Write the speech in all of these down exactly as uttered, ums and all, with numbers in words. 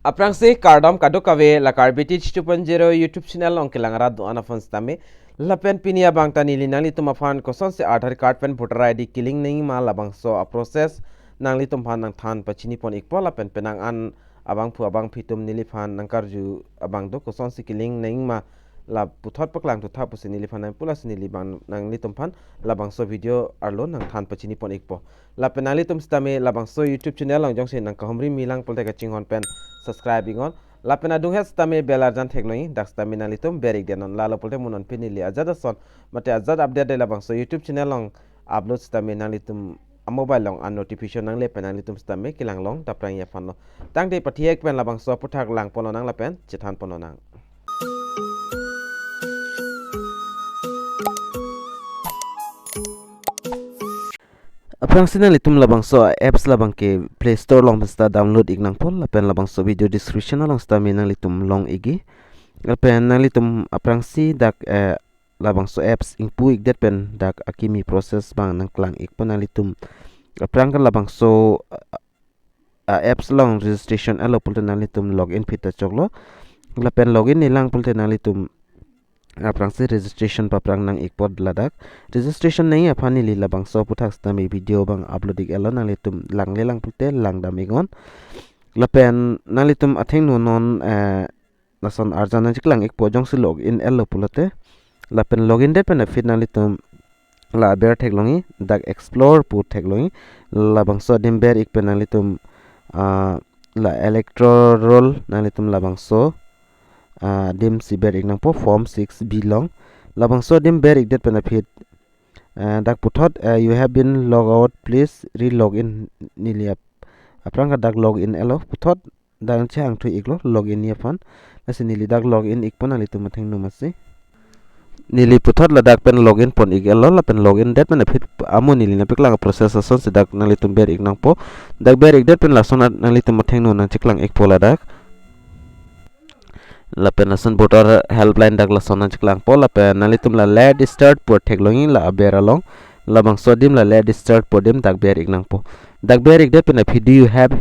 Aphrangsi kardom kadokave, la Karbi Teach two point zero YouTube channel along kelang arat do-an aphan sitame. Lapen pini abang ta neli nanglitum aphan kosonsi Aadhaar card pen voter I D kelink nangji ma labangso a-process nanglitum aphan nangthan pachini pon ikpo, lapen penang an abangphu abangphi atum neliphan nangkarju abang do, kosonsi kelink nangji ma, la puthot paklang thutha pusi neliphan nangpu, lasi neli abang nanglitum aphan labangso video arlo nangthan pachini pon ikpo. Lapen nanglitum sitame labangso YouTube channel along jongsi nangkahumri milang pulote kachinghon pen subscribe iknon. Lapen adung het sitame bell arjan theklongji, dak sitame nanglitum ber ikdet non, lalo pulote mo non pini neli ajat ason mate ajat update de labangso YouTube channel along upload sitame nanglitum a-mobile along a-notification nangle pen nanglitum sitame kelang long dapprangji aphanlo. Tangte pathi-ek pen labangso aputhak lang pon lonang lapen chethan pon lonang. Aphrangsi nanglitum labangso apps labang ke Play Store along pen sita download ik nangpo, lapen labangso video description along sitame nanglitum long ikji. Lapen nanglitum aphrangsi dak, eh, labangso apps ingpu ikdet pen dak akimi process abang nangklang ikpo. Nanglitum aphrang ke labangso, ah, apps along registration etlo pulote nanglitum login phit ta choklo. Lapen login nanglang pulote nanglitum aphrangsi registration paphrang nang ikpo ladak. Registration nangji aphan neli labangso aputhak sitame video abang upload ik etlo, nanglitum langle lang pulote langdam iknon. Lapen nanglitum athengno non, eh, lason arjan nangcheklang ikpo jongsi login etlo pulote. Lapen login det pen aphi nanglitum la aber theklongji, dak explore pu theklongji. Labangso adim ber ik pen nanglitum, ah, la electoral nanglitum labangso, ah, adim si ber ik nangpo, form six B along. Labangso adim ber ikdet pen aphi, ah, dak puthot, ah, "You have been logged out, please re-log in," neli ap-, aphrang ke dak login etlo, puthot dak nangchehangthu iklo login ji aphan. Lasi neli dak login ikpo, nanglitum athengno masi. Neli puthot ladak pen login pon ik etlo, lapen login det pen aphi amo neli nangpaklang process asonsi dak nanglitum ber ik nangpo. Dak ber ikdet pen lason at-, nanglitum athengno nangcheklang ikpo ladak. Lapen lason voter helpline dak lason nangcheklangpo, lapen nanglitum la Let's Start pu theklongji la aber along. Labangso adim la Let's Start pu adim dak ber ik nangpo. Dak ber ikdet pen aphi, "Do you have,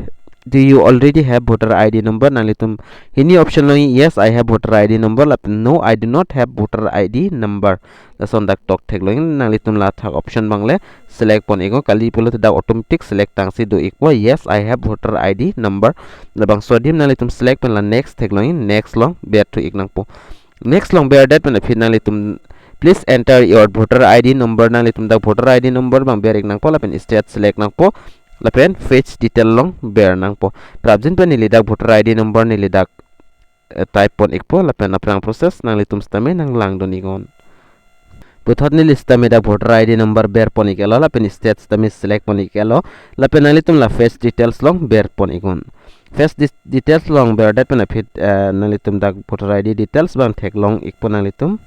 do you already have voter I D number?" Nanglitum hini option longji, "Yes, I have voter I D number," lapen "No, I do not have voter I D number." Lason dak tok theklongji, nanglitum la athak option abang le select pon iknon, kali pulote dak automatic select tangsi do ikpo, "Yes, I have voter I D number." Labangso adim nanglitum select pen la next theklongji, next along ber thu ik nangpo. Next along ber det pen aphi nanglitum "Please enter your voter I D number," nanglitum dak voter I D number abang ber ik nangpo, lapen state select nangpo, lapen fetch detail along ber nangpo. Prapjin pen neli dak voter I D number neli dak, eh, type pon ikpo, lapen aphrang process nanglitum sitame nanglangdun iknon. Puthot neli sitame dak voter I D number ber pon ik etlo, lapen state sitame select pon ik etlo, lapen nanglitum la fetch details along ber pon iknon. Fetch dis-, details along ber det pen aphi, eh, nanglitum dak voter I D details abang theklong ikpo nanglitum.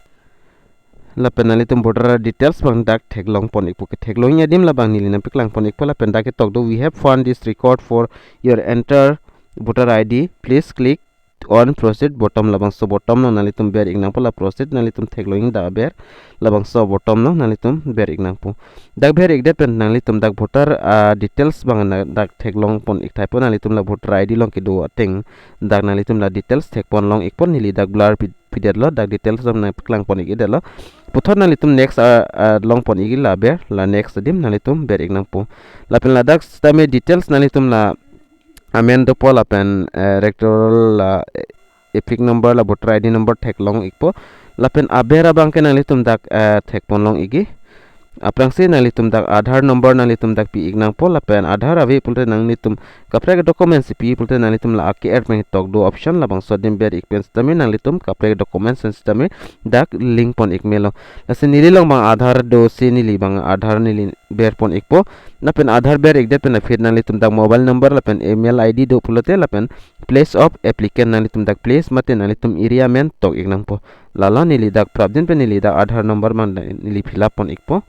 Lapen nanglitum voter details abang dak theklong pon ikpo, ketheklongji adim labang neli nangpaklang pon ikpo, lapen dak ketok do, "We have found this record for your enter voter I D, please click on proceed bottom," labangso bottom along nanglitum ber ik nangpo, la proceed nanglitum theklongji dak aber, labangso bottom along nanglitum ber ik nangpo. Dak ber ikdet pen nanglitum dak voter, ah, details abang na dak theklong pon ik thaipo, nanglitum la voter I D along kedo ateng dak nanglitum la details thek pon long ikpo, neli dak blur pi-, pidetlo, dak details abang nangpaklang pon ik detlo. Puthot nanglitum next, ah, ah, long pon ikji la aber, la next adim nanglitum ber ik nangpo. Lapen ladak sitame details nanglitum la amen dopo lapen, eh, electoral la, eh, EPIC number la voter I D number theklong ikpo. Lapen aber abang ke nanglitum dak, eh, thek pon long ikji. Aphrangsi nanglitum dak Aadhaar number nanglitum dak pi ik nangpo, lapen Aadhaar ave pulote nanglitum kaprek document si pi pulote nanglitum la ake-er pen tok do option, labangso adim ber ik pen sitame nanglitum kaprek document sitame dak link pon ik melo. Lasi neli along abang Aadhaar do, si neli abang Aadhaar neli ber pon ikpo. Lapen Aadhaar ber ikdet pen aphi nanglitum dak mobile number lapen email I D do pulote, lapen place of applicant nanglitum dak place mate nanglitum area amen tok ik nangpo. Lalo neli dak prapjin pen neli dak Aadhaar number abang dak neli fill up pon ikpo.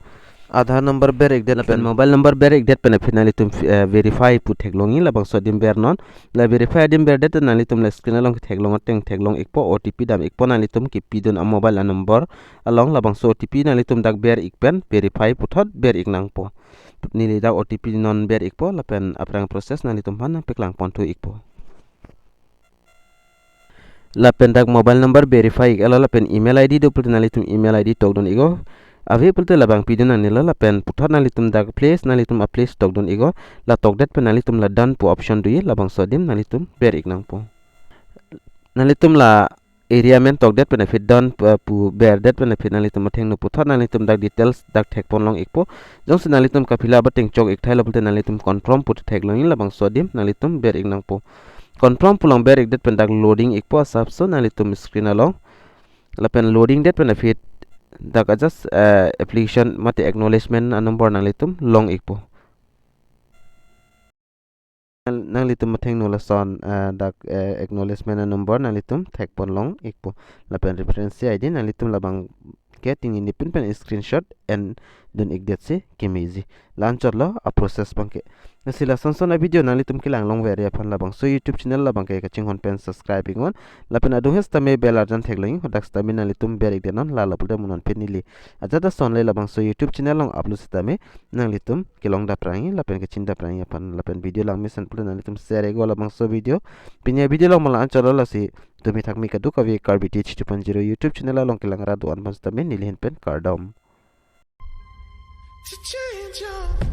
Aadhaar number ber ikdet lapen mobile number ber ikdet pen aphi nanglitum, eh, verify pu theklongji, labangso adim ber non. La verify adim ber det nanglitum la screen along theklong ateng theklong ikpo, O T P dam ikpo, nanglitum kepidun a-mobile a-number along labangso O T P nanglitum dak ber ik pen verify puthot ber ik nangpo. Neli dak O T P non ber ikpo, lapen aphrang process nanglitum aphan nangpaklang pon thu ikpo. Lapen dak mobile number verify ik-elo lapen email I D do pulote nanglitum email I D tokdun ikpo. Ave pulote labang pidun nangnelo lapen puthot nanglitum dak place, nanglitum a place tokdun ikpo. La tokdet pen nanglitum la done pu option do-i, labangso adim nanglitum ber ik nangpo. Nanglitum la area amen tokdet pen aphi done, eh, pu berdet pen aphi nanglitum athengno puthot nanglitum dak details dak thekpon long ikpo. Jongsi nanglitum ka fill up ateng chok ik thailo pulote nanglitum confirm pu theklong-i, labangso adim nanglitum ber ik nangpo. Confirm pu along ber ikdet pen dak loading ikpo, asapso nanglitum screen along. Lapen loading det pen aphi dak a just, eh, application mate acknowledgement a number nanglitum long ikpo. Nang-, nanglitum athengno lason, eh, dak, eh, acknowledgement a number nanglitum thekpon long ikpo. Lapen reference I D nanglitum labang ke tingni pin pen screenshot en dun ikdet si kemeji. La-anchotlo a process abangke. Lasi lason son a video nanglitum kelang longver-e aphan labangso YouTube channel labangke kachinghon pen subscribe iknon. Lapen adung he sitame bell arjan theklong-i, hadak sitame nanglitum ber ikdet non, la lapu de mo non pen neli ajat ason le labangso YouTube channel along upload sitame nanglitum kelong daprang-i lapen kachini daprang-i aphan, lapen video langmesen pulote nanglitum share iknon labangso video. Pini a video along ma la-anchotlo, lasi tumi thakmi kadokave Karbi Teach two point zero YouTube channel along kelang ra do-an aphan sitame neli ahin pen kardom. To change your